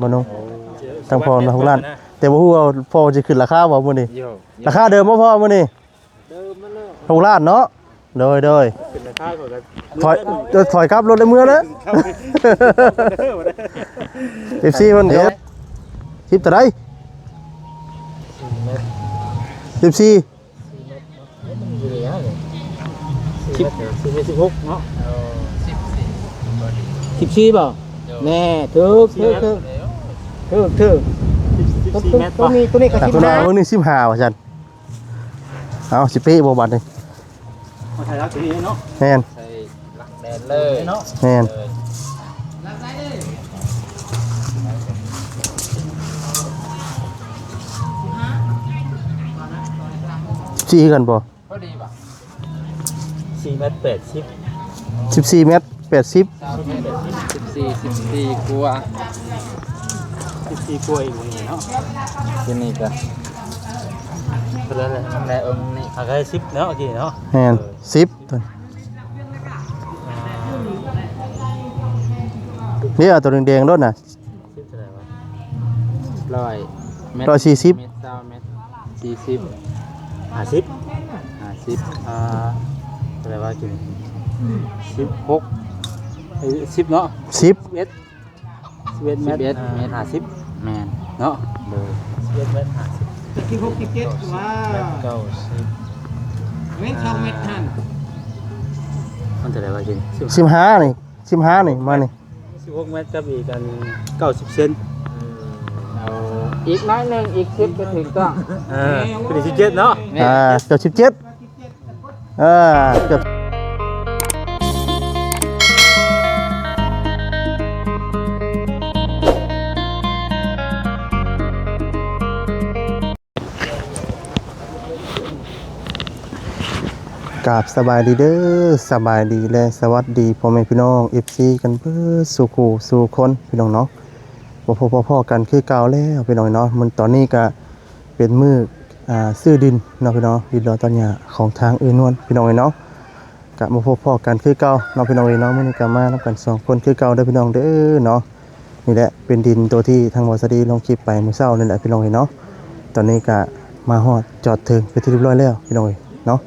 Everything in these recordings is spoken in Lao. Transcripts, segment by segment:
ບໍ່ໜຸ່ງ? ທາງພໍ່ນະ ຫົກລ້ານ. ແຕ່ບໍ່ຮູ້ວ່າພໍ່ຊິຂຶ້ນລາຄາບໍ່ມື້ນີ້? ລາຄາເດີມບໍ່ພໍ່ມື້ນີ້? ຫົກລ້ານເນາະ. ໂດຍ ໂດຍ ຖອຍ ຖອຍກັບລົດໃນເມືອງເດີ. ເອັຟຊີເພິ່ນເຮັດ ສິບເທົ່າໃດ? ສິບສີ່ ສິບ ສິບຫົກເນາະ. ສິບສີ່ບໍ່? ແນ່ ຖືກ ຖືກ ຖືກ ຖືກ ຖືກ ສິບສີ່ແມັດບໍ່? ຕົວນີ້ ຕົວນີ້ກໍສິບຫ້າ ເບິ່ງນີ້ ສິບຫ້າ ວ່າຊັ້ນ. ເອົາ ຊິເປະບໍ່ບັດນີ້? ມາຖ່າຍລາວຕົວນີ້ເນາະ. ແມ່ນ ໃສ່ຫຼັກແດນເລີຍເນາະ. ແມ່ນ ຊິຄືກັນບໍ່? ພໍດີບໍ່? ສີ່ແມັດແປດສິບ ສິບສີ່ແມັດແປດສິບ ຊາວແມັດ ສິບສີ່ ສິບສີ່ກວ່າ ສິບສີ່ກວ່າອີກເນາະ. ຕົວນີ້ກໍເທົ່າໃດລະ? ມັນໄດ້ອົງນີ້ ຫາກໄດ້ສິບເນາະ ກີ້ເນາະ. ແມ່ນ ສິບ ຕົວນີ້. ນີ້ເອົາຕົວແດງໆໂລດນະ. ສິບເທົ່າໃດວະ? ຮ້ອຍແມັດ ຮ້ອຍສີ່ສິບ ແມັດຊາວແມັດ ສີ່ສິບ ຫ້າສິບ ຫ້າສິບ ອ່າ ເທົ່າໃດວະ ກິນ ສິບຫົກ ເອີ ສິບເນາະ ສິບ ສິບເອັດ ສິບເອັດແມັດ ສິບເອັດແມັດ ອ່າ ຫ້າສິບ ແມ່ນເນາະ. ໂດຍ ສິບເອັດແມັດຫ້າສິບ ສິບຫົກ ສິບເຈັດວ່າ ແມັດເກົ້າສິບ ແມ່ນສອງແມັດຫັ້ນ. ມັນເທົ່າໃດວະ ກິນ ສິບຫ້ານີ້ ສິບຫ້ານີ້ ມານີ້ ສິບຫົກແມັດກັບອີກອັນເກົ້າສິບເຊັນ. ເອົາອີກໜ້ອຍໜຶ່ງ ອີກສິບກໍຖືກຕ້ອງ. ເອີ ເປັນສິບເຈັດເນາະ. ອ່າ ເກືອບສິບເຈັດ ເອີ ເກືອບ. ກາບສະບາຍດີເດີ ສະບາຍດີ ແລະ ສະຫວັດດີພໍ່ແມ່ພີ່ນ້ອງ ເອັຟຊີ ກັນເບິດສູ່ຄູ່ສູ່ຄົນ ພີ່ນ້ອງເນາະ. ມາພົບມາພໍ້ກັນຄືເກົ່າແລ້ວ ພີ່ນ້ອງເນາະ. ມື້ ຕອນນີ້ກະເປັນມື້ ອ່າ ຊື້ດິນເນາະ ພີ່ນ້ອງ ດິນດອນຕອນຫຍ້າຂອງທາງເອື້ອຍນວນ ພີ່ນ້ອງເນາະ. ກະມາພົບພໍ້ກັນຄືເກົ່າເນາະ ພີ່ນ້ອງເອີຍເນາະ. ມື້ນີ້ກະມານຳກັນສອງຄົນຄືເກົ່າເດີ ພີ່ນ້ອງເດີເນາະ. ນີ້ແຫຼະເປັນດິນໂຕທີ່ທາງບ່າວສາລີລົງຄລິບໄປມື້ເຊົ້ານີ້ແຫຼະ ພີ່ນ້ອງເອີຍເນາະ. ຕອນນີ້ກະມາຮອດຈອດເຖິງເປັນທີ່ຮຽບຮ້ອຍແລ້ວ ພີ່ນ້ອງເອີຍເນາະ.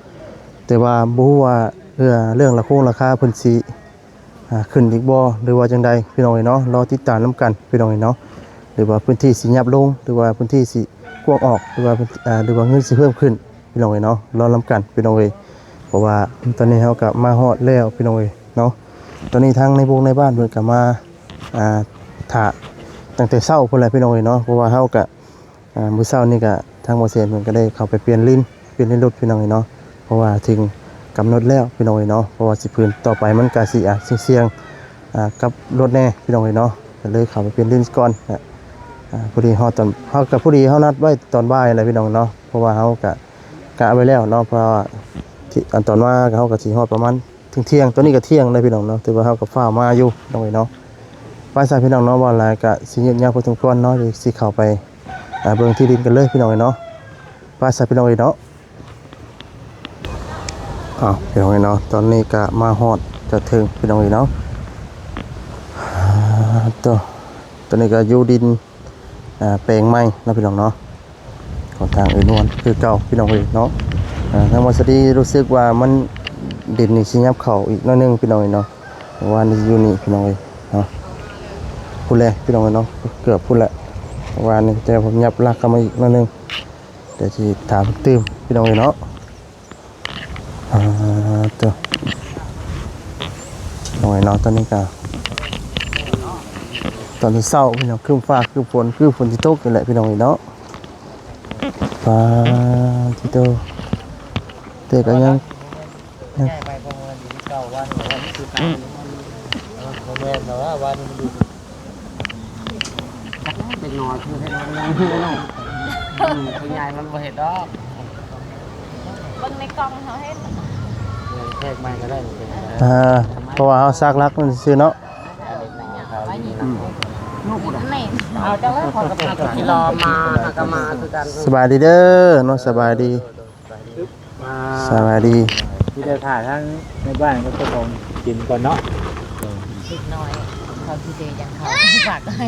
ແຕ່ວ່າບໍ່ຮູ້ວ່າເລື່ອງລາຄົງລາຄາເພິ່ນຊິ ອ່າ ຂຶ້ນອີກບໍ່ ຫຼືວ່າຈັ່ງໃດ ພີ່ນ້ອງເອີຍເນາະ. ລໍຕິດຕາມນຳກັນ ພີ່ນ້ອງເອີຍເນາະ. ຫຼືວ່າພື້ນທີ່ຊິຫຍັບລົງ ຫຼືວ່າພື້ນທີ່ຊິກວ້າງອອກ ຫຼືວ່າ ອ່າ ຫຼືວ່າເງິນຊິເພີ່ມຂຶ້ນ ພີ່ນ້ອງເອີຍເນາະ. ລໍນຳກັນ ພີ່ນ້ອງເອີຍ ເພາະວ່າຕອນນີ້ເຮົາກໍມາຮອດແລ້ວ ພີ່ນ້ອງເອີຍເນາະ. ຕອນນີ້ທາງໃນວົງໃນບ້ານເພິ່ນກໍມາ ອ່າ ຖ້າຕັ້ງແຕ່ເຊົ້າພຸ້ນແຫຼະ ພີ່ນ້ອງເອີຍເນາະ. ເພາະວ່າເຮົາກໍ ອ່າ ມື້ເຊົ້ານີ້ກໍທາງບໍ່ແສນເພິ່ນກໍໄດ້ເຂົ້າໄປປ່ຽນລິ້ນ ປ່ຽນລິ້ນລົດ ພີ່ນ້ອງເອີຍເນາະ. ເພາະວ່າເຖິງກຳນົດແລ້ວ ພີ່ນ້ອງເອີຍເນາະ. ເພາະວ່າຊິພື້ນຕໍ່ໄປມັນກໍຊິ ອ່າ ສ່ຽງໆ ອ່າ ກັບລົດແດ່ ພີ່ນ້ອງເອີຍເນາະ. ກໍເລີຍເຂົ້າໄປປ່ຽນລິ້ນກ່ອນ ແລະ ອ່າ ພໍດີເຮົາຕອນ ເຮົາກໍພໍດີເຮົານັດໄວ້ຕອນບ່າຍແຫຼະ ພີ່ນ້ອງເນາະ. ເພາະວ່າເຮົາກະ ກະໄວ້ແລ້ວເນາະ ເພາະວ່າທີ່ ອັນຕອນມາເຮົາກໍຊິຮອດປະມານເທີ່ຍງໆ. ຕອນນີ້ກໍທ່ຽງແລ້ວ ພີ່ນ້ອງເນາະ ແຕ່ວ່າເຮົາກໍຟ້າວມາຢູ່ ພີ່ນ້ອງເອີຍເນາະ. ໄປຊະ ພີ່ນ້ອງເນາະ ວ່າຫຼາຍກໍຊິຍືດຍາວພໍສົມຄວນເນາະ. ດຽວຊິເຂົ້າໄປ ອ່າ ເບິ່ງທີ່ດິນກັນເລີຍ ພີ່ນ້ອງເອີຍເນາະ. ໄປຊະ ພີ່ນ້ອງເອີຍເນາະ. ອ້າວ ພີ່ນ້ອງເອີຍເນາະ ຕອນນີ້ກໍມາຮອດຈະເຖິງ ພີ່ນ້ອງເອີຍເນາະ. ອ່າ ໂຕ ຕອນນີ້ກໍຢູ່ດິນ ອ່າ ແປງໃໝ່ເນາະ ພີ່ນ້ອງເນາະ ຂອງທາງເອື້ອຍນວນຄືເກົ່າ ພີ່ນ້ອງເອີຍເນາະ. ອ່າ ທາງບ່າວສາລີຮູ້ສຶກວ່າມັນ ດິນນີ້ຊິຫຍັບເຂົ້າອີກໜ້ອຍໜຶ່ງ ພີ່ນ້ອງເອີຍເນາະ. ເພາະວ່ານີ້ຢູ່ນີ້ ພີ່ນ້ອງເອີຍເນາະ ພຸ້ນແຫຼະ ພີ່ນ້ອງເອີຍເນາະ ເກືອບພຸ້ນແຫຼະ. ເພາະວ່ານີ້ ແຕ່ວ່າຍັບລັກເຂົ້າມາອີກໜ້ອຍໜຶ່ງ ດຽວຊິຖາມຕື່ມ ພີ່ນ້ອງເອີຍເນາະ. ອ່າ ໂຕ ໂດຍເນາະ ຕອນນີ້ກໍຕອນເຊົ້າ ພີ່ນ້ອງ ຄຶ້ມຟ້າຄຶ້ມຝົນ ຄືຝົນຊິຕົກນີ້ແຫຼະ ພີ່ນ້ອງເອີຍເນາະ. ປາດໂຕ ແຕ່ກໍຍັງ ຍັງ ໃຫຍ່ໄປກວ່າເມື່ອເກົ່າ ວ່ານີ້ມັນຄືເກົ່າ ບໍ່ແມ່ນແລ້ວວ່າ ວ່ານີ້ມັນ ເດັກນ້ອຍຄືເຮັດມັນຍັງເນາະ ອືມ ຜູ້ໃຫຍ່ມັນບໍ່ເຮັດດອກ ເບິ່ງໃນກ້ອງເຮົາເຫັນ ແທກໃໝ່ກໍໄດ້ ອ່າ ເພາະວ່າເຮົາສາກຫຼັກມັນຊື່ເນາະ ອືມ ແມ່ນ ເອົາຈັງເລີຍ ຂໍສະພາດ ທີ່ລໍມາ ຫາກໍມາຄືກັນ ສະບາຍດີເດີເນາະ ສະບາຍດີ. ອ່າ ສະບາຍດີ ມີແຕ່ຖ້າທາງໃນບ້ານເຂົາເຈົ້າຂອງກິນກ່ອນເນາະ ເດັກນ້ອຍເຂົາຊິເດ ຢາກເຂົ້າ ຝາກໄວ້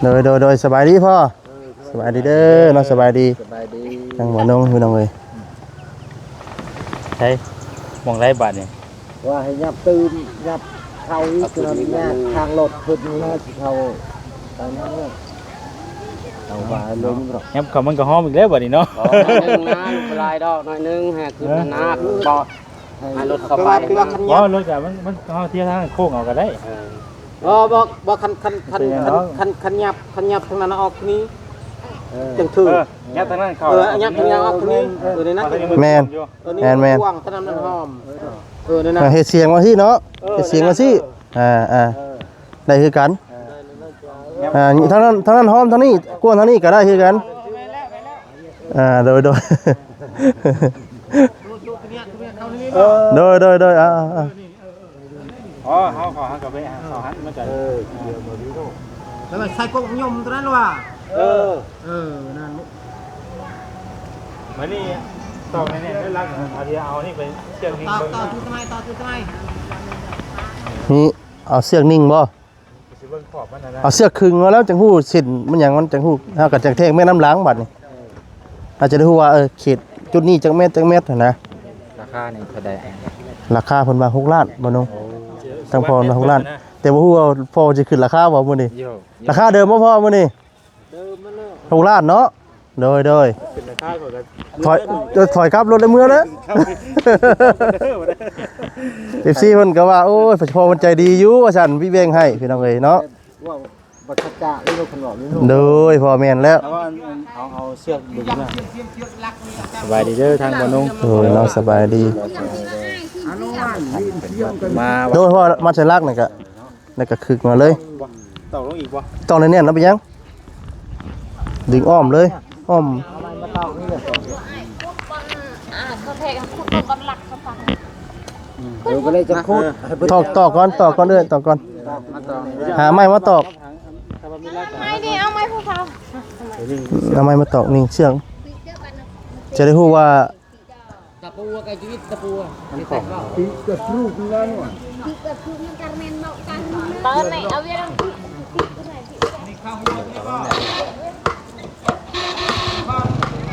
ໂດຍ ໂດຍ ໂດຍ ສະບາຍດີພໍ່ ສະບາຍດີເດີເນາະ ສະບາຍດີ ສະບາຍດີ ທາງໝໍນົງພີ່ນ້ອງເອີຍ ໃສ ໝ່ອງໃດບາດນີ້ ວ່າໃຫ້ຫຍັບຕື່ມ ຫຍັບເຂົ້າອີກ ເອົາ ທາງລົດຂຶ້ນນີ້ນະ ຊິເຂົ້າໄປນັ້ນເນາະ ເອົາວ່າລົງດອກ ຫຍັບເຂົ້າມັນກໍຫອມອີກແລ້ວບາດນີ້ເນາະ ບໍ່ ໜ້ອຍໜຶ່ງນະ ບໍ່ຫຼາຍດອກ ໜ້ອຍໜຶ່ງ ໃຫ້ຂຶ້ນ ເອີ ນະ ບໍ່ ໃຫ້ລົດເຂົ້າໄປ ບໍ່ ລົດກໍມັນ ມັນ ເຮົາເທທາງໂຄ້ງເອົາກໍໄດ້ ເອີ ບໍ່ ບໍ່ ບໍ່ ຄັນ ຄັນ ຄັນ ເປັນຫຍັງດອກ ຄັນ ຄັນຫຍັບ ຄັນຫຍັບທາງນັ້ນອອກນີ້ ເອີ ຈັ່ງຖືກ ເອີ ຫຍັບທາງນັ້ນເຂົ້າ ເອີ ຫຍັບທາງນັ້ນອອກນີ້ ເອີ ນີ້ນະ ແມ່ນ ເອີ ນີ້ ແມ່ນໆ ກວ້າງທາງນັ້ນມັນຫອມ ເອີ ນີ້ນະ ເຮັດສຽງມາຊີ້ເນາະ ເອີ ເຮັດສຽງມາຊີ້ ເອີ ອ່າ ອ່າ ເອີ ໄດ້ຄືກັນ ເອີ ອ່າ ທາງນັ້ນ ທາງນັ້ນຫອມ ທາງນີ້ກວ້າງ ທາງນີ້ກໍໄດ້ຄືກັນ ອ່າ ໂດຍ ໂດຍ ເອີ ໂດຍ ໂດຍ ໂດຍ ອ່າ ອ່າ ອໍ ເຮົາ ເຂົາ ເຮົາກໍໄປຫາເຂົາຫັ້ນມາຈາກ ເອີ ແລ້ວກໍໃສ່ກົກຍົມຕົວນັ້ນວ່າ ເອີ ເອີ ນັ້ນ ມານີ້ ຕອກແນ່ໆ ເດີຫຼັກ ເອົາ ດຽວເອົານີ້ໄປເຊືອກນີ້ ຕອກ ເບິ່ງ ຕອກຈຸດໄມ້ ຕອກຈຸດໄມ້ ນີ້ ເອົາເຊືອກນິ່ງບໍ່? ຊິເບິ່ງຂອບມັນນະ ເອົາເຊືອກຄຶງມາແລ້ວຈັ່ງຮູ້ເສັ້ນມັນຫຍັງ ມັນຈັ່ງຮູ້ ເຮົາກໍຈັ່ງແທກແມ່ນນຳຫຼັງບັດນີ້ ເຮົາຈະໄດ້ຮູ້ວ່າ ເອີ ເຂດຈຸດນີ້ຈັກແມັດ ຈັກແມັດຫັ້ນນະ ລາຄານີ້ເທົ່າໃດ? ລາຄາເພິ່ນວ່າຫົກລ້ານບໍ່ນ້ອງ ໂອ້ ທາງພໍ່ເພິ່ນວ່າຫົກລ້ານ ແຕ່ບໍ່ຮູ້ວ່າພໍ່ຊິຂຶ້ນລາຄາບໍ່ມື້ນີ້ ໂຍ ລາຄາເດີມບໍ່ພໍ່ມື້ນີ້? ຫົກລ້ານເນາະ ໂດຍ ໂດຍ ຂຶ້ນລາຄາ ຂ້ອຍກໍ ຖອຍ ເອີ ຖອຍກັບລົດແລ້ວເມືອແລ້ວ ເອັຟຊີ ເພິ່ນກໍວ່າ ໂອ້ຍ ພໍ່ເພິ່ນໃຈດີຢູ່ວ່າຊັ້ນ ມີແບ່ງໃຫ້ພີ່ນ້ອງເອີຍເນາະ ເວົ້າບໍ່ສັດຈະເລີຍ ເພິ່ນເວົ້າຢູ່ ໂດຍ ພໍ່ ແມ່ນແລ້ວ ເອົາ ເອົາ ເອົາເຊືອກດຶງມາ ສະບາຍດີເດີທາງບໍ່ນົງ ໂດຍເນາະ ສະບາຍດີ ມາ ໂດຍ ພໍ່ ມັດສະຫຼັກນີ້ກະ ແລ້ວກໍຄຶກມາເລີຍ ຕອກລົງອີກບໍ່? ຕອກແໜ້ນໆ ເອົາໄປຍັງ ດຶງອ້ອມເລີຍ ອ້ອມ ອ່າ ເຂົາແທກ ຂຸດລົງກ່ອນ ຫຼັກເຂົາຟັງ ເອີ ບໍ່ໄດ້ຈະຂຸດ ເອີ ຕອກ ຕອກກ່ອນ ຕອກກ່ອນເອີຍ ຕອກກ່ອນ ມາຕອກ ຫາໄມ້ມາຕອກ ໄມ້ນີ້ ເອົາໄມ້ຜູ້ສາວ ເອົາໄມ້ມາຕອກນີ້ເຊືອກ ຈະໄດ້ຮູ້ວ່າ ຕະປູກໍຢູ່ ຕະປູ Tiga truk nganu. Tiga truk nang karmen mau karmen. Tahu nih, awi yang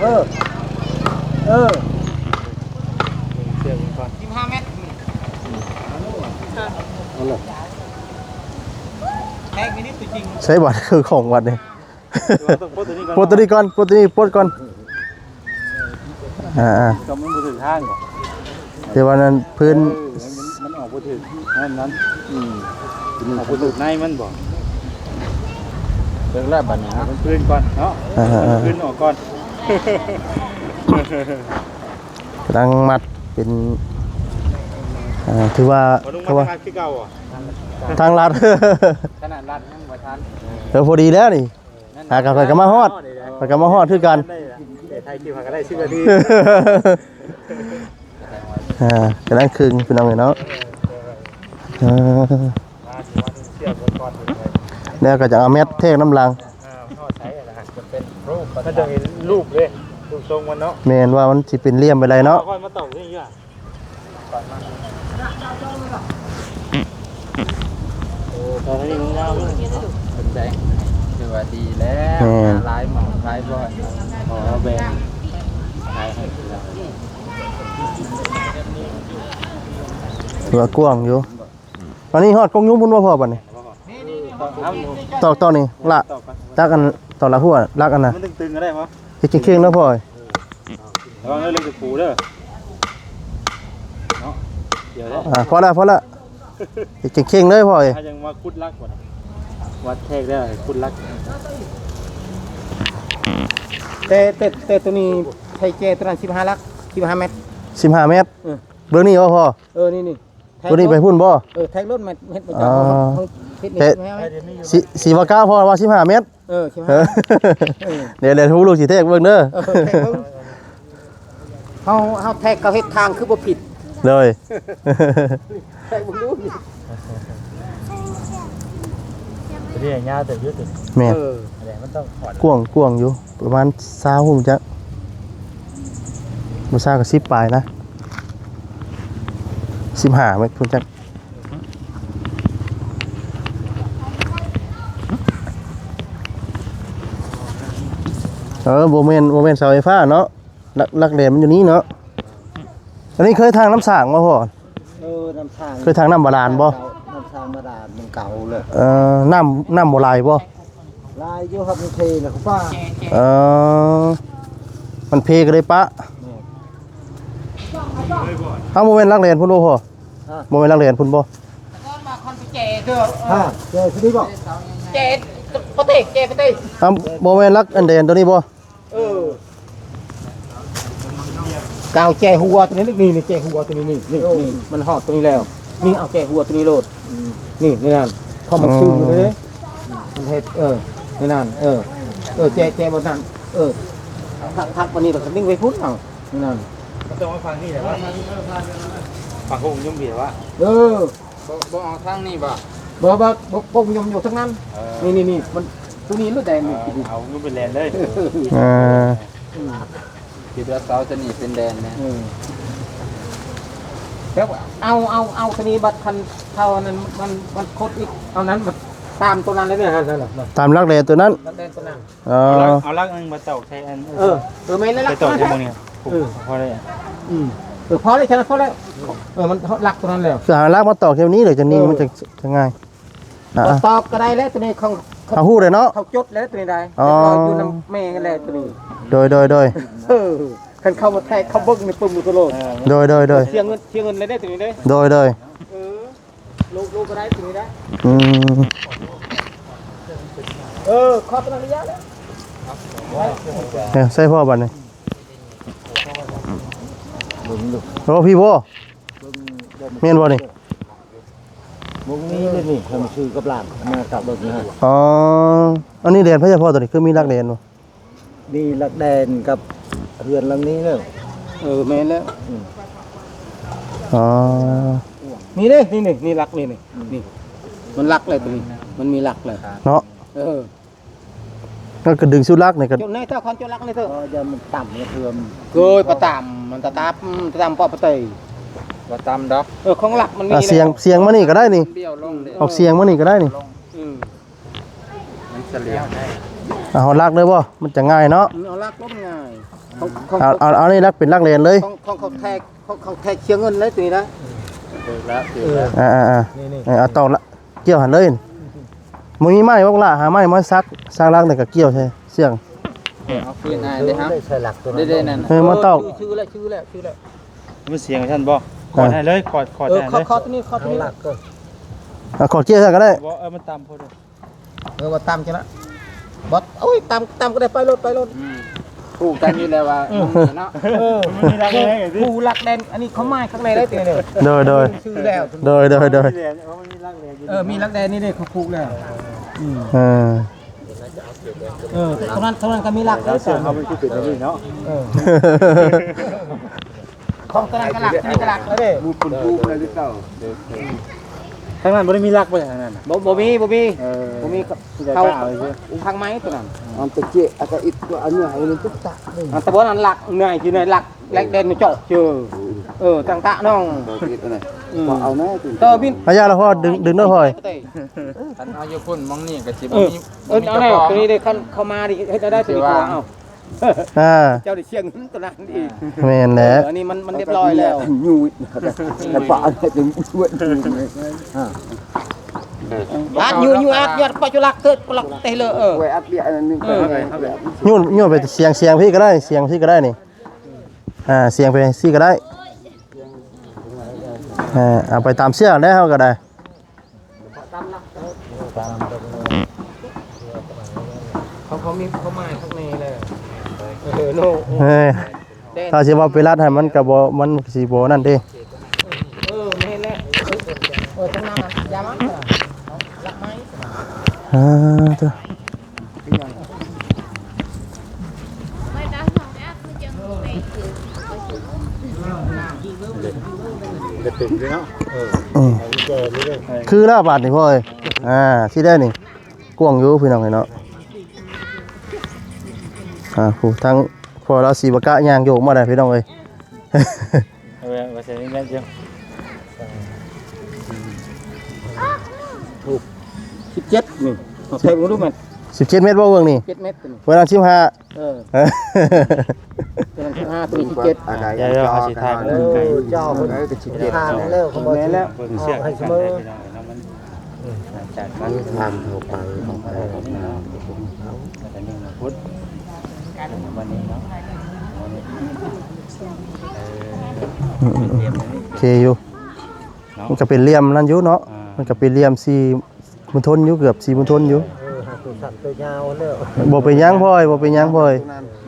ເອີ ເອີ ສິບຫ້າແມັດ ເອົາລະ ແທກມິນິດຕົວຈິງ ໃຊ້ບັດຄືຂອງວັດນີ້ ແຕ່ວ່າຕ້ອງປົດຕົວນີ້ກ່ອນ ປົດຕົວນີ້ກ່ອນ ປົດຕົວນີ້ປົດກ່ອນ ອ່າໆ ກໍມັນບໍ່ຖືກທາງບໍ່ ແຕ່ວ່ານັ້ນພື້ນ ເອີ ມັນ ມັນອອກບໍ່ຖືກ ນັ້ນ ນັ້ນ ອືມ ອອກບໍ່ຖືກໃນມັນບໍ່ ເບິ່ງແລ້ວບັດນີ້ເນາະ ມັນພື້ນກ່ອນເນາະ ອ່າໆ ພື້ນອອກກ່ອນ ກຳລັງມັດເປັນ ອ່າ ຖືວ່າ ມາລຸງ ຄືວ່າ ມາທາງລັດຄືເກົ່າບໍ່ ທາງລັດ ຂະໜາດລັດຍັງບໍ່ທັນ ເອີ ພໍດີແລ້ວນີ້ ຫາກັນ ຂ້ອຍກໍມາຮອດ ຂ້ອຍກໍມາຮອດຄືກັນ ໄດ້ລະ ໄດ້ຖ່າຍຄລິບ ຫາກໍໄດ້ສິບນາທີ ອ່າ ກຳລັງຄຶງ ພີ່ນ້ອງເອີຍເນາະ ເອີ ມາຊິມາດຶງເຊືອກເບິ່ງກ່ອນ ແລ້ວກໍຈະເອົາແມັດແທກນຳຫຼັງ ອ່າ ມັນຮອດໃສລະ ຈະເປັນຮູບ ມັນຕ້ອງເຫັນຮູບເດ້ ຮູບຊົງມັນເນາະ ແມ່ນວ່າມັນຊິເປັນຫຼ່ຽມໄປໃດເນາະ ເອົາກ່ອນມາຕອກນີ້ຢູ່ ໂອ້ ຕອນນີ້ງາມເນາະ ເປັນໃດ ຖືວ່າດີແລ້ວ ແມ່ນ ຫຼາຍໝ່ອງຫຼາຍບ່ອນ ຂໍແບ່ງຂາຍໃຫ້ ຖືວ່າກວ້າງຢູ່ ອັນນີ້ຮອດກົງຍຸງພຸ້ນບໍ່ພໍ່ ບັດນີ້ ຕອກ ຕອກນີ້ລະ ຕັກອັນ ຕອກລະຫົວ ລັກອັນນະ ມັນຕຶງໆກໍໄດ້ບໍ່ ເຮັດເຄັ່ງໆເນາະພໍ່ ລະວັງເດີ ເລື່ອງຕະປູເດີ ເນາະ ດຽວເດີ ອ່າ ພໍແລ້ວ ພໍແລ້ວ ເກັ່ງໆເລີຍພໍ່ເອີຍ ເຮົາຍັງມາຂຸດຫຼັກບໍ່ ວັດແທກແລ້ວຂຸດຫຼັກ ແຕ່ ແຕ່ ແຕ່ໂຕນີ້ໃຊ້ແຈໂຕນັ້ນສິບຫ້າຫຼັກ ສິບຫ້າແມັດ ສິບຫ້າແມັດ ເອີ ເບິ່ງນີ້ບໍ່ພໍ່ ເອີ ນີ້ໆ ໂຕນີ້ໄປພຸ້ນບໍ່ ເອີ ແທກລົດແມັດ ເຮັດບໍ່ຈັກ ອໍ ເຮັດ ເຮັດ ເຮັດ ແຕ່ ແມ່ນ ສີ ສີວາກາພໍ່ວ່າສິບຫ້າແມັດ ເອີ ສິບຫ້າ ເອີ ດຽວ ດຽວຜູ້ລູກຊິແທກເບິ່ງເດີ ເອີ ແທກເບິ່ງ ເຮົາ ເຮົາແທກເຂົາເຮັດທາງຄືບໍ່ຜິດ ໂດຍ ແທກເບິ່ງດູ ຕົວນີ້ຍາວເຕີບຢູ່ຕິ ແມ່ນ ເອີ ອັນນີ້ມັນຕ້ອງຂອດ ກວ້າງ ກວ້າງຢູ່ ປະມານຊາວພຸ້ນຈັກ ບໍ່ຊາວກໍສິບປາຍນະ ສິບຫ້າແມັດພຸ້ນຈັກ. ເອີ ບໍ່ແມ່ນ ບໍ່ແມ່ນເສົາໄຟຟ້າເນາະ. ຫຼັກ ຫຼັກແດນມັນຢູ່ນີ້ເນາະ. ອັນນີ້ເຄີຍທາງນ້ຳສ້າງບໍ່ພໍ່? ເອີ ນ້ຳສ້າງ ເຄີຍທາງນ້ຳບາດານບໍ່? ນ້ຳສ້າງບາດານມັນເກົ່າແລ້ວ. ເອີ ນ້ຳ ນ້ຳບໍ່ໄຫຼບໍ່? ຫຼາຍຢູ່ ຫາກມັນເພແລ້ວກໍປະ. ເອີ ມັນເພກໍເລີຍປະ. ແມ່ນ. ເອົ້າ ບໍ່ແມ່ນຫຼັກແດນພຸ້ນບໍ່ພໍ່? ຮະ? ບໍ່ແມ່ນຫຼັກແດນພຸ້ນບໍ່? ຮະ? ແຈຊິໄດ້ບໍ່? ແຈປະເຕ ແຈປະເຕ. ເອົ້າ ບໍ່ແມ່ນຫຼັກອັນແດນຕົວນີ້ບໍ່? ເອີ ກາວແຈຫົວຕົວນີ້ ນີ້ ນີ້ ແຈຫົວຕົວນີ້ ນີ້ ນີ້ ນີ້ ມັນຮອດຕົວນີ້ແລ້ວ. ນີ້ ເອົາແຈຫົວຕົວນີ້ໂລດ. ນີ້ ນີ້ນັ້ນ ເພາະມັນຊື່ຢູ່ເດ້ ມັນເຮັດ ເອີ ນີ້ນັ້ນ ເອີ ເອີ ແຈ ແຈບໍ່ນັ້ນ ເອີ ທັກ ທັກປານນີ້ແລ້ວກໍນິ່ງໄປພຸ້ນ ເອົາ ນີ້ນັ້ນ ຕ້ອງມາຟັງນີ້ແຫຼະວ່າ ຟັງຫົງຍົມເບຍວ່າ ເອີ ບໍ່ ບໍ່ເອົາທາງນີ້ບໍ່? ບໍ່ ບໍ່ ບໍ່ ກົງຍົມຢູ່ທາງນັ້ນ. ເອີ ນີ້ ນີ້ ນີ້ ມັນ ຕົວນີ້ລະແດງນີ້ ເອົາຍົມໄປແລ່ນເລີຍ. ເອີ ອືມ ຄິດວ່າເສົາຕົວນີ້ເປັນແດນນະ. ເອີ ແລ້ວເອົາ ເອົາ ເອົາຕົວນີ້ບັດຄັນເຂົາອັນນັ້ນ ມັນ ມັນຄົດອີກ ເອົານັ້ນມາຕາມຕົວນັ້ນເລີຍ ນັ້ນ ນັ້ນ ນັ້ນ ຕາມຫຼັກແດນຕົວນັ້ນ ຫຼັກແດນຕົວນັ້ນ. ເອີ ເອົາຫຼັກ ເອົາຫຼັກໜຶ່ງມາຕອກໃສ່ອັນ ເອີ ເອີ ແມ່ນແລ້ວ ໄປຕອກໃສ່ໝ່ອງນີ້ ເອີ ພໍແລ້ວ. ອືມ ເອີ ພໍແລ້ວ ພໍແລ້ວ ພໍແລ້ວ. ເອີ ມັນຫຼັກຕົວນັ້ນແລ້ວ ຄືຫາຫຼັກມາຕອກແຖວນີ້ເລີຍ ຈັ່ງນີ້ ເອີ ມັນຈະ ຈະງ່າຍ. ອ່າ ຕອກກໍໄດ້ແລ້ວ ຕົວນີ້ຂອງ ເຂົາຮູ້ເດ້ເນາະ ເຂົາຈົດແລ້ວຕົວນີ້ໄດ້. ອໍ ເອີ ຢູ່ນຳແມ່ແລ້ວຕົວນີ້. ໂດຍ ໂດຍ ໂດຍ. ເອີ ຄັນເຂົາມາແທກ ເຂົາເບິ່ງໃນປຶ້ມໂຕໂລດ. ໂດຍ ໂດຍ ໂດຍ. ເສຍເງິນ ເສຍເງິນແລ້ວເດ້ຕົວນີ້ເດ້. ໂດຍ ໂດຍ. ເອີ ໂລ ໂລກໍໄດ້ຕົວນີ້ໄດ້. ອືມ ເອີ ຂໍຕົວນັ້ນລະຍະແລ້ວ. ເອີ ໃສ່ພໍບັດນີ້. ໂອ້ ພີ່ບໍ່? ແມ່ນບໍ່ນີ້? ບໍ່ມີເດ້ນີ້ ເພິ່ນຊື້ກັບຫຼານມາກັບເບິ່ງນະ. ອໍ ອັນນີ້ແດນໃຜສະເພາະຕົວນີ້ ຄືມີຫຼັກແດນບໍ່? ມີຫຼັກແດນກັບເຮືອນຫຼັງນີ້ແລ້ວ. ເອີ ແມ່ນແລ້ວ. ອືມ ອໍ ນີ້ເດ້ ນີ້ ນີ້ ນີ້ຫຼັກນີ້ ນີ້ ອືມ ນີ້ ມັນຫຼັກແລ້ວຕົວນີ້ ມັນມີຫຼັກແລ້ວເນາະ. ເອີ ມັນກໍດຶງສຸດຫຼັກນີ້ກໍ ຈຸດໃນເຈົ້າ ຄອນຈຸດຫຼັກນີ້ເທີ ອໍ ຢ່າມັນຕ່ຳເທື່ອ ເກີຍປະຕາມ ມັນຕະຕາບ ຕະຕາມປອບປະເຕີ ບໍ່ຕ່ຳດອກ. ເອີ ຂອງຫຼັກມັນມີ ອ່າ ສຽງ ສຽງມານີ້ກໍໄດ້ນີ້ ອອກສຽງມານີ້ກໍໄດ້ນີ້. ອືມ ມັນສະຫຼຽວໄດ້. ອ່າ ຮອດຫຼັກເລີຍບໍ່? ມັນຈະງ່າຍເນາະ. ອືມ ເອົາຫຼັກລົງງ່າຍ. ຂອງ ຂອງ ເອົາ ເອົາ ເອົານີ້ຫຼັກເປັນຫຼັກແດນເລີຍ. ຂອງ ຂອງ ຂອງແທກ ຂອງ ຂອງແທກເສຍເງິນເລີຍຕົວນີ້ນະ. ເອີ ເອີ ເອີ ເອີ ເອົາຕອກລະ ກ່ຽວຫັ້ນເລີຍ. ບໍ່ມີໄມ້ບໍ່ລະ ຫາໄມ້ມາສັກ ສັກຫຼັກແລ້ວກໍກ່ຽວໃສ່ສຽງ. ເອົາຄືນອ້າຍເດ້ເຮົາ ໃສ່ຫຼັກຕົວນັ້ນ ເດ້ໆ ນັ້ນ. ເອີ ມາຕອກ ເອີ ຊື່ແລ້ວ ຊື່ແລ້ວ ຊື່ແລ້ວ. ມັນສຽງຊັ້ນບໍ່? ຂອດໃຫ້ເລີຍ ຂອດ ຂອດໃຫ້ເລີຍ. ເອີ ຂອດ ຂອດຕົວນີ້ ຂອດຕົວນີ້ ເອົາຫຼັກເກີນ ອ່າ ຂອດກ່ຽວໃສ່ກໍໄດ້. ບໍ່ ເອີ ມັນຕ່ຳໂພດ. ເອີ ວ່າຕ່ຳຈັ່ງນະ ບໍ່ ໂອ້ຍ ຕ່ຳ ຕ່ຳກໍໄດ້ ໄປໂລດ ໄປໂລດ. ອືມ ຮູ້ກັນຢູ່ແລ້ວວ່າ ອືມ ມັນເນາະ. ເອີ ມັນມີຫຼັກແດນ ຜູ້ຫຼັກແດນ ອັນນີ້ເຂົາໝາຍຂ້າງໃນໄດ້ຕິເດີ. ໂດຍ ໂດຍ ຊື່ແລ້ວ ໂດຍ ໂດຍ ໂດຍ. ເອີ ມັນມີຫຼັກແດນຢູ່ ເອີ ມີຫຼັກແດນນີ້ເດ້ ເຂົາຜູກແລ້ວ. ອືມ ເອີ ເອີ ຕົງນັ້ນ ຕົງນັ້ນກໍມີຫຼັກເດ້. ເອົາເປັນຄືເປັນແບບນີ້ເນາະ. ເອີ ຂອງຕົງນັ້ນກໍຫຼັກ ຕົງນີ້ກໍຫຼັກແລ້ວເດ້. ໝູ່ຄົນປູນະຫຼືເກົ່າ? ທາງນັ້ນບໍ່ໄດ້ມີຫຼັກບໍ່? ທາງນັ້ນ ບໍ່ ບໍ່ມີ ບໍ່ມີ. ເອີ ບໍ່ມີ. ເຂົາ ເຂົາ ເອົາອີກ ທາງໄມ້ຕົງນັ້ນ ອັນຕະເຈ ອາກະອິດຕົວອັນໃຫຍ່ນີ້ຕຸກຕະ ອັນຕະບົນອັນຫຼັກໃຫຍ່ທີ່ໃນຫຼັກ ແລກແດນເຈາະເຈີ. ເອີ ຕັ້ງຕະນ້ອງ ເອີ ເອົາແນ່ ເຕີບິນ ອາຍາລະພໍ ດຶງ ດຶງເດີພໍ່. ຄັນເຮົາຢູ່ພຸ້ນ ໝ່ອງນີ້ກໍຊິ ເອີ ບໍ່ມີ ເອີ ບໍ່ມີ ເອົາແນ່ ເຈົ້າຂອງ ຕົວນີ້ເດ້. ຄັນເຂົ້າມານີ້ເຮັດແນວໃດຕົວນີ້? ອ່າ ເຈົ້າໄດ້ເສຍເງິນຕົວນັ້ນອີກ. ແມ່ນແຫຼະ. ເອີ ອັນນີ້ມັນ ມັນຮຽບຮ້ອຍແລ້ວ. ຍູດ ປາດຍູດ ຍວດ ປະຈຸລັກເກີດ ປະລັກເຕເລີ. ເອີ ຍູດ ຍູດໄປສຽງ ສຽງພີ້ກໍໄດ້ ສຽງພີ້ກໍໄດ້ນີ້. ອ່າ ສຽງໄປຊີ້ກໍໄດ້. ເອີ ເອົາໄປຕາມເຊື່ອແລ້ວເຮົາກໍໄດ້. ເຂົາ ເຂົາມີຄວາມໝາຍຂ້າງໃນແຫຼະ. ເອີ ໂນ ເອີ ຖ້າຊິເວົ້າໄປລັດໃຫ້ມັນກໍບໍ່ ມັນຊິບໍ່ນັ້ນເດ້. ເອີ ແມ່ນແຫຼະ. ເອີ ທາງນັ້ນນະ ຢ່າມາ ລັກໄມ້. ອ່າ ເດີ. ອືມ ຄືແລ້ວບາດນີ້ພໍ່ເອີຍ. ອ່າ ຊິໄດ້ນີ້ ກວ້າງຢູ່ພີ່ນ້ອງເອີຍເນາະ. ອ່າ ຜູ້ທາງພໍ່ລາວສີບະກະຍ່າງໂຍກມາໄດ້ພີ່ນ້ອງເອີຍ. ເອົາໄວ້ ໄວ້ໃສ່ນີ້ແມ່ນເຈົ້າ. ໂອ້ ສິບເຈັດນີ້ ເອົາໃສ່ເບິ່ງດູແມ່ນ ສິບເຈັດແມັດບໍ່ເບິ່ງນີ້? ເຈັດແມັດຕົວນີ້ ເບິ່ງອັນສິບຫ້າ ເອີ ເອີ ຕົວນັ້ນສິບຫ້າ ຕົວນີ້ສິບເຈັດ ອ່າ ດຽວເຮົາຊິຖ່າຍເບິ່ງໃກ້ ເຈົ້າເພິ່ນ ເອີ ກໍສິບເຈັດ ຜ່ານແລ້ວ ແມ່ນແລ້ວ ເບິ່ງເຊືອກໃຫ້ສະເໝີ ພີ່ນ້ອງເນາະ ມັນ ເອີ ຈາກນັ້ນ ທາງເຂົ້າໄປ ອອກໄປ ອອກມາ ແລ້ວກໍນີ້ມາພຸດ ວັນນີ້ເນາະ ເອີ ອືມໆໆ ໂອເຄຢູ່ ເນາະ ມັນກໍເປັນຫຼ່ຽມນັ້ນຢູ່ເນາະ ອ່າ ມັນກໍເປັນຫຼ່ຽມສີ່ ມັນທົນຢູ່ ເກືອບສີ່ມັນທົນຢູ່ ເອີ ຫາຕົວສັ້ນຕົວຍາວແລ້ວ ບໍ່ເປັນຫຍັງພອຍ ບໍ່ເປັນຫຍັງພອຍ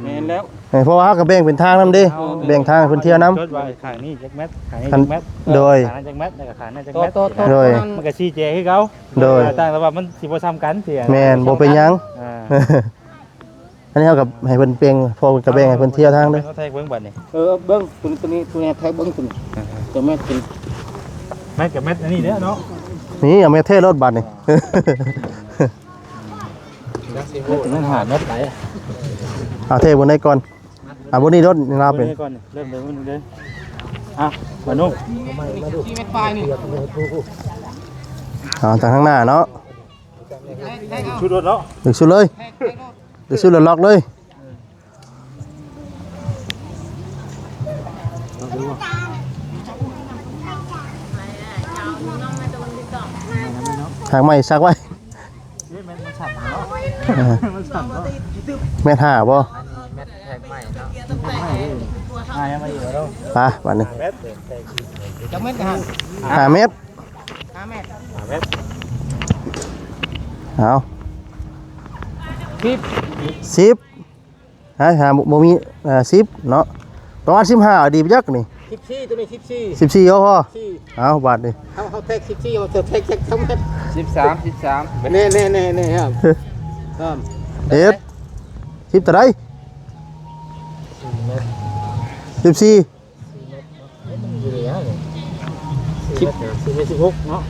ແມ່ນແລ້ວ ເອີ ເພາະວ່າເຮົາກໍແບ່ງເປັນທາງນຳເດ້ ເອົາ ແບ່ງທາງໃຫ້ເພິ່ນທ່ຽວນຳ ຈົດໄວ້ຂ້າງນີ້ຈັກແມັດ ຂ້າງນີ້ຈັກແມັດ ໂດຍ ຂ້າງນັ້ນຈັກແມັດ ແລ້ວກໍຂ້າງນັ້ນຈັກແມັດ ໂດຍ ມັນກໍຊີ້ແຈງຄືເກົ່າ ໂດຍ ຕ່າງແຕ່ວ່າມັນຊິບໍ່ສ່ຳກັນ ແມ່ນ ບໍ່ເປັນຫຍັງ ອ່າ ອັນນີ້ເຮົາກໍໃຫ້ເພິ່ນແບ່ງ ເພາະເພິ່ນກໍແບ່ງໃຫ້ເພິ່ນທ່ຽວທາງເດ້ ເອົາແທກເບິ່ງບັດນີ້ ເອີ ເບິ່ງ ຕົວນີ້ ຕົວນີ້ ຕົວນີ້ແທກເບິ່ງ ຕົວນີ້ ອ່າ ຕົວແມັດ ຕົວນີ້ ແມັດກັບແມັດອັນນີ້ເດ້ເນາະ ນີ້ເອົາແມັດແທກໂລດບັດນີ້ ແມັດ ແມັດ ຫາແມັດໄປ ເອົາແທກເບິ່ງໄດ້ກ່ອນ ອ່າ ເບິ່ງນີ້ໂລດນີ້ລາວເປັນ ເບິ່ງນີ້ກ່ອນ ເລີ່ມເບິ່ງນີ້ເດ້ ອ່ະ ມານຸ ເອົາ ທາງຂ້າງໜ້າເນາະ ຊຸດໂລດເນາະ ດຶງຊຸດເລີຍ ເອີ ຊຸດແລ້ວລັອກເລີຍ ຫາກໃໝ່ສັກໄວ້ ເອີ ມັນສັ່ນເນາະ ແມັດຫ້າບໍ່? ອັນນີ້ແມັດແທກໃໝ່ເນາະ ປະ ບາດນີ້ ຈັກແມັດຫັ້ນ? ຫ້າແມັດ ຫ້າແມັດ ຫ້າແມັດ ເອົາ ສິບ ສິບ ຮະ ຫາ ບໍ່ມີ ເອີ ສິບເນາະ ປະມານສິບຫ້າ ດີບໍ່ຈັກນີ້ ສິບສີ່ ຕົວນີ້ສິບສີ່ ສິບສີ່ ເອົາພໍ ເອົາບາດນີ້ ເຮົາ ເຮົາແທກສິບສີ່ ເຮົາຈະແທກຈັກສອງແມັດ ສິບສາມ ສິບສາມ ແນ່ໆໆໆ ເອີ ເອັດ ສິບເທົ່າໃດ? ສິບສີ່ ສິບຫ້າ ສິບຫົກເນາະ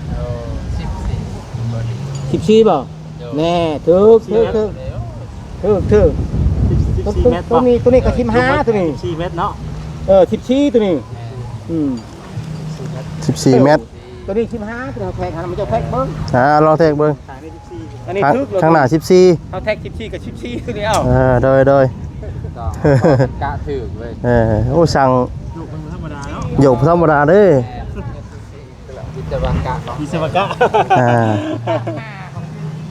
ເອີ ສິບສີ່ ສິບສີ່ບໍ່? ໂດຍ ແນ່ ຖືກ ຖືກ ຖືກ ຖືກ ສິບສີ່ແມັດ ຕົວນີ້ ຕົວນີ້ກໍສິບຫ້າ ຕົວນີ້ ສິບສີ່ແມັດເນາະ ເອີ ສິບສີ່ ຕົວນີ້ ແມ່ນ ອືມ ສິບສີ່ແມັດ ຕົວນີ້ສິບຫ້າ ຕົວແທກຫັ້ນ ມັນຈະແທກເບິ່ງ ອ່າ ລອງແທກເບິ່ງ ອັນນີ້ຖືກ ຂ້າງໜ້າສິບສີ່ ເຮົາແທກສິບສີ່ກັບສິບສີ່ ຕົວນີ້ເອົາ ເອີ ໂດຍ ໂດຍ ກະຖືກເວີຍ ເອີ ໂອ້ ຊ່າງ ໂຍກບໍ່ທຳມະດາເນາະ ໂຍກບໍ່ທຳມະດາເດ້ ແມ່ນ ວິສະວະກະເນາະ ວິສະວະກະ ອ່າ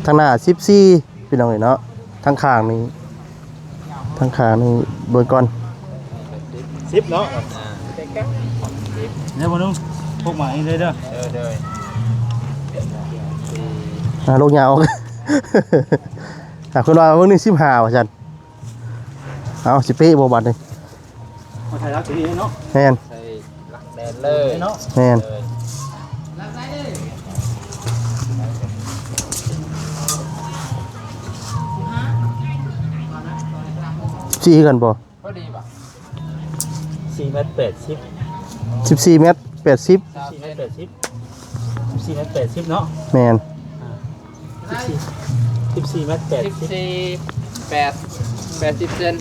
ທາງໜ້າສິບສີ່ ພີ່ນ້ອງເອີຍເນາະ ທາງຂ້າງນີ້ ທາງຂ້າງນີ້ເບິ່ງກ່ອນ ສິບເນາະ ເດີ ບໍ່ນຸ່ງ ພວກໝາກນີ້ເດີ ເດີ ເດີ ອ່າ ລູກຍາວ ອ່າ ເພິ່ນວ່າເບິ່ງນີ້ສິບຫ້າ ວ່າຊັ້ນ ເອົາ ຊິເປະບໍ່ບາດນີ້ ມາໃສ່ຫຼັກຕົວນີ້ເນາະ ແມ່ນ ໃສ່ຫຼັກແດນເລີຍເນາະ ແມ່ນ ເອີ ຊິຄືກັນບໍ່? ພໍດີບໍ່? ສີ່ແມັດແປດສິບ ສິບສີ່ແມັດແປດສິບ ສິບສີ່ແມັດແປດສິບ ສິບສີ່ແມັດແປດສິບເນາະ ແມ່ນ ອ່າ ສິບສີ່ ສິບສີ່ແມັດແປດສິບ ສິບສີ່ ແປດ ແປດສິບເຊັນ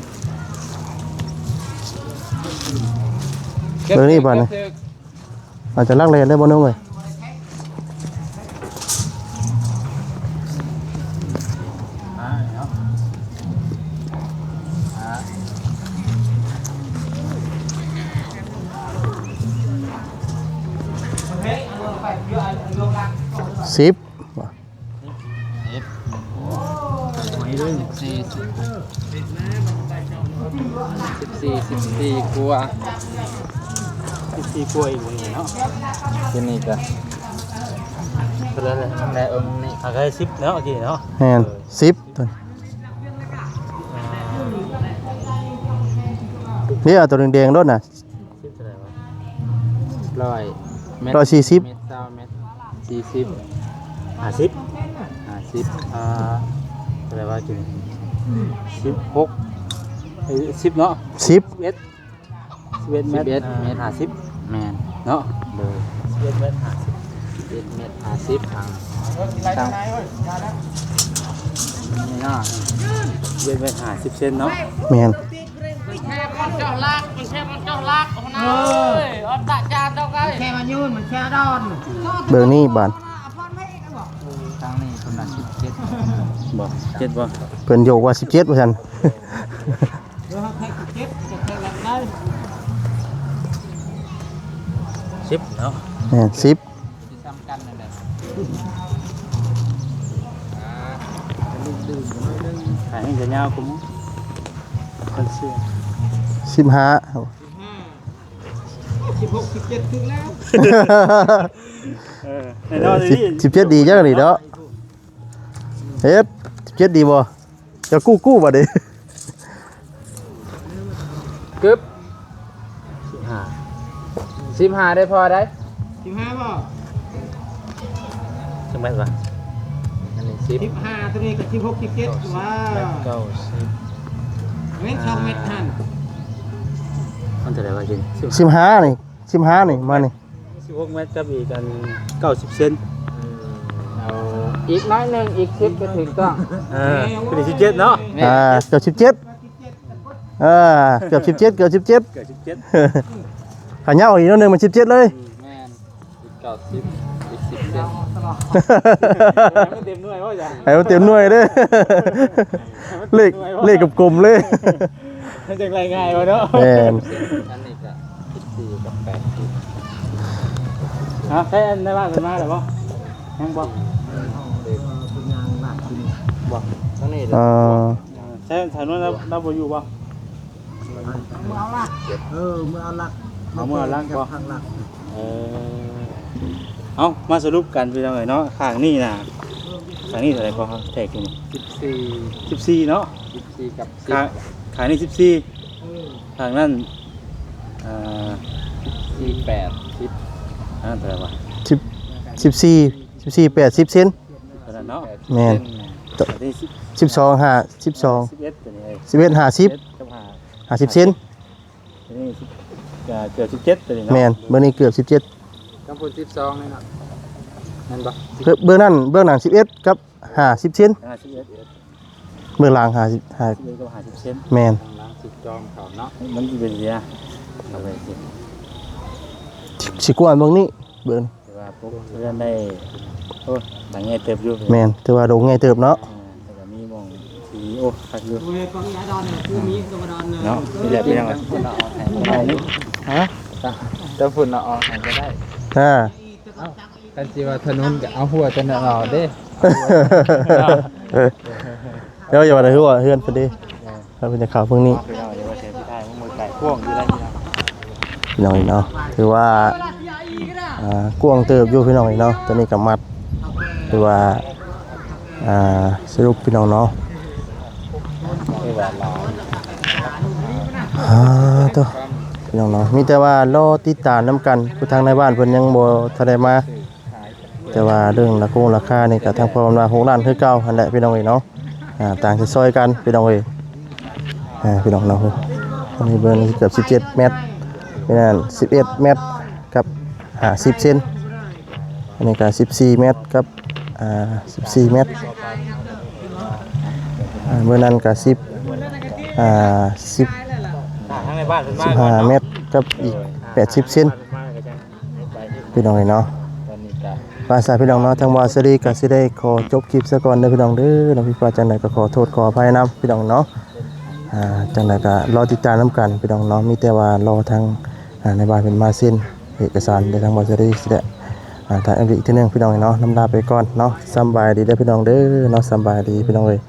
ເບິ່ງນີ້ບາດນີ້ ເກັບຖືກ ອາດຈະລັກແລ່ນໄດ້ບໍ່ນ້ອງເອີຍ ສິບ ສິບ ສິບສີ່ ສິບສີ່ ສິບສີ່ກວ່າ ສິບສີ່ກວ່າອີກມື້ນີ້ເນາະ ຄືນີ້ກະເທົ່າໃດແຫຼະ ແມ່ເອີງນີ້ ອ່າ ກະໄດ້ສິບເນາະ ກີ້ເນາະ ແມ່ນ ສິບ ນີ້ເອົາຕົວແດງໆໂລດນະ ສິບເທົ່າໃດວະ? ຮ້ອຍແມັດ ຮ້ອຍສີ່ສິບ ແມັດ ຊາວແມັດ ສີ່ສິບ ຫ້າສິບ ຫ້າສິບ ອ່າ ເທົ່າໃດວະ ກິນ ສິບຫົກ ເອີ ສິບເນາະ ສິບ ສິບເອັດ ສິບເອັດແມັດ ສິບເອັດແມັດຫ້າສິບ ແມ່ນເນາະ ໂດຍ ສິບເອັດແມັດຫ້າສິບ ສິບເອັດແມັດຫ້າສິບ ທາງ ທາງ ນີ້ເນາະ ສິບເອັດແມັດຫ້າສິບເຊັນເນາະ ແມ່ນ ເບິ່ງນີ້ບາດ ທາງນີ້ເພິ່ນວ່າສິບເຈັດ ບໍ່ ເຈັດບໍ່? ເພິ່ນໂຍກວ່າສິບເຈັດວ່າຊັ້ນ. ສິບເນາະ. ແມ່ນ ສິບ. ຊິຊ້ຳກັນນັ້ນແຫຼະ. ຂາຍໃຫ້ຈະຍາວກວ່າໝູ່. ຄັນເຊື່ອ ສິບຫ້າ. ສິບຫົກ ສິບເຈັດ ຖືກແລ້ວ. ເອີ ແນ່ນອນ ສິບ ສິບເຈັດ ດີຈັງນີ້ເນາະ. ເຮັດ ສິບເຈັດ ດີບໍ່? ຈະກູ້ ກູ້ບັດນີ້. ກຶບ ສິບຫ້າ ສິບຫ້າ ໄດ້ພໍໄດ້. ສິບຫ້າບໍ່? ຈັກແມັດວະ? ອັນນີ້ ສິບ ສິບຫ້າ ຕົວນີ້ກໍ ສິບຫົກ ສິບເຈັດ ເກົ້າສິບ ວ່າ ເກົ້າສິບ ແມ່ນ ສອງແມັດຫັ້ນ. ມັນເທົ່າໃດວະ? ສິບ ສິບຫ້ານີ້ ສິບຫ້ານີ້ ມານີ້ ສິບຫົກແມັດກັບອີກອັນ ເກົ້າສິບເຊັນ. ເອົາອີກໜ້ອຍໜຶ່ງ ອີກສິບ ກໍຖືກຕ້ອງ. ເອີ ເປັນສິບເຈັດເນາະ. ອ່າ ເກືອບສິບເຈັດ. ເອີ ເກືອບສິບເຈັດ ເກືອບສິບເຈັດ ເກືອບສິບເຈັດ. ຂະຫຍັບອອກອີກໜ້ອຍໜຶ່ງ ມັນສິບເຈັດເລີຍ. ແມ່ນ ເກົ້າສິບ ສິບເຈັດ ໃຫ້ມັນເຕັມໜ່ວຍເດີ ເລກ ເລກກົມໆເລີຍ. ມັນຈັ່ງໄລ່ງ່າຍບໍ່ເນາະ. ແມ່ນ. ອັນນີ້ກໍສິບສີ່ກັບແປດສິບ. ເອົາ ໃຊ້ອັນໃນບ້ານເພິ່ນມາແລ້ວບໍ່? ຍັງບໍ່? ເອີ ເພິ່ນຍ່າງລາກຂຶ້ນບໍ່? ທາງນີ້ເດີ. ເອີ ໃຊ້ຖະໜົນລາວ ລາວບໍ່ຢູ່ບໍ່? ເອີ ເມືອເອົາລັກ ເອີ ເມືອເອົາລັກ ເອົາເມືອເອົາລັກບໍ່? ເອີ ເອົາ ມາສະຫຼຸບກັນພີ່ນ້ອງເອີຍເນາະ. ຂ້າງນີ້ນະ ຂ້າງນີ້ເທົ່າໃດກໍແທກຢູ່ນີ້? ສິບສີ່ ສິບສີ່ເນາະ. ສິບສີ່ກັບສິບ ຂ້າງ ຂ້າງນີ້ສິບສີ່ ເອີ ຂ້າງນັ້ນ ເອີ ສິບສີ່ ແປດສິບ ອັນນັ້ນເທົ່າໃດວະ? ສິບ ສິບສີ່ ສິບສີ່ ແປດສິບເຊັນ ເທົ່ານັ້ນເນາະ. ແມ່ນ. ອັນນີ້ສິບ ສິບສອງ ຫ້າ ສິບສອງ ສິບເອັດ ຕົວນີ້ເອີຍ ສິບເອັດ ຫ້າສິບ ສິບເອັດກັບຫ້າ ຫ້າສິບເຊັນ. ຕົວນີ້ສິບ ເກືອບສິບເຈັດ ຕົວນີ້ເນາະ. ແມ່ນ ເບິ່ງນີ້ເກືອບສິບເຈັດ. ທາງພຸ້ນສິບສອງນີ້ເນາະ ແມ່ນບໍ່? ເບິ່ງ ເບິ່ງນັ້ນ ເບື້ອງໜ້າສິບເອັດກັບຫ້າສິບເຊັນ ຫ້າສິບເອັດ ເບື້ອງຫຼັງຫ້າສິບ ຫ້າສິບເອັດກັບຫ້າສິບເຊັນ. ແມ່ນ. ທາງຫຼັງສິບສອງເຂົາເນາະ ມັນຊິເປັນຈັ່ງຊີ້ນະ. ເອົາໄປຊິ ຊິ ຊິກວ້າງເບິ່ງນີ້ ເບິ່ງ ຖືວ່າປຸກເຮືອນໄດ້ ໂອ້ ຫຼັງໃຫຍ່ເຕີບຢູ່. ແມ່ນ ຖືວ່າໂດງໃຫຍ່ເຕີບເນາະ. ອ່າ ແຕ່ກໍມີໝ່ອງທີ່ ໂອ້ ຄັກຢູ່ເນາະ. ນີ້ແຫຼະ ເປັນຫຍັງ ຮະ? ຕາຝຸ່ນເອົາອອກໃຫ້ກໍໄດ້. ອ່າ ຄັນຊິວ່າຖະໜົນກໍເອົາຫົວແຕ່ນັ້ນອອກເດ້. ເອີ ເຈົ້າຢ່າວ່າແຕ່ຫົວ ເຮືອນເພິ່ນເດ້. ຖ້າເພິ່ນຈະເຂົ້າເບິ່ງນີ້ ພີ່ນ້ອງ ເດີວ່າເສຍງສຸດທ້າຍ ເບິ່ງໄກ ກວ້າງຢູ່ໄດ໋ ພີ່ນ້ອງເນາະ. ຖືວ່າ ອ່າ ກວ້າງເຕີບຢູ່ ພີ່ນ້ອງເນາະ. ຕົວນີ້ກໍມັດ ຖືວ່າ ອ່າ ສະຫຼຸບ ພີ່ນ້ອງເນາະ. ອ່າ ໂຕ ພີ່ນ້ອງເນາະ ມີແຕ່ວ່າລໍຕິດຕາມນຳກັນ ຜູ້ທາງນາຍບ້ານເພິ່ນຍັງບໍ່ທັນໄດ້ມາ. ແຕ່ວ່າເລື່ອງລາຄົງລາຄານີ້ກໍທາງພໍ່ເພິ່ນວ່າຫົກລ້ານຄືເກົ່າຫັ້ນແຫຼະ ພີ່ນ້ອງເອີຍເນາະ. ອ່າ ຕ່າງຊິຊ່ອຍກັນ ພີ່ນ້ອງເອີຍ. ອ່າ ພີ່ນ້ອງເນາະ ອັນນີ້ເບິ່ງເກືອບສິບເຈັດແມັດ ເປັນອັນສິບເອັດແມັດກັບຫ້າສິບເຊັນ. ອັນນີ້ກໍສິບສີ່ແມັດກັບ ອ່າ ສິບສີ່ແມັດ. ອ່າ ເບິ່ງນັ້ນກໍສິບ ອ່າ ສິບ ສິບຫ້າແມັດກັບອີກແປດສິບເຊັນ. ພີ່ນ້ອງເອີຍເນາະ ວ່າຊະ ພີ່ນ້ອງເນາະ. ທາງບ່າວສາລີກໍຊິໄດ້ຂໍຈົບຄລິບຊະກ່ອນເດີ ພີ່ນ້ອງເດີເນາະ. ຜິດພາດຈັ່ງໃດກໍຂໍໂທດຂໍອະໄພນຳ ພີ່ນ້ອງເນາະ. ອ່າ ຈັ່ງໃດກໍລໍຕິດຕາມນຳກັນ ພີ່ນ້ອງເນາະ. ມີແຕ່ວ່າລໍທາງ ອ່າ ນາຍບ້ານເພິ່ນມາເຊັນເອກະສານ ແຕ່ທາງບ່າວສາລີຊິໄດ້ ອ່າ ຖ່າຍອັບອີກເທື່ອໜຶ່ງ ພີ່ນ້ອງເນາະ. ລຳລາໄປກ່ອນເນາະ. ສຳບາຍດີເດີ ພີ່ນ້ອງເດີເນາະ. ສຳບາຍດີ ພີ່ນ້ອງເອີຍ.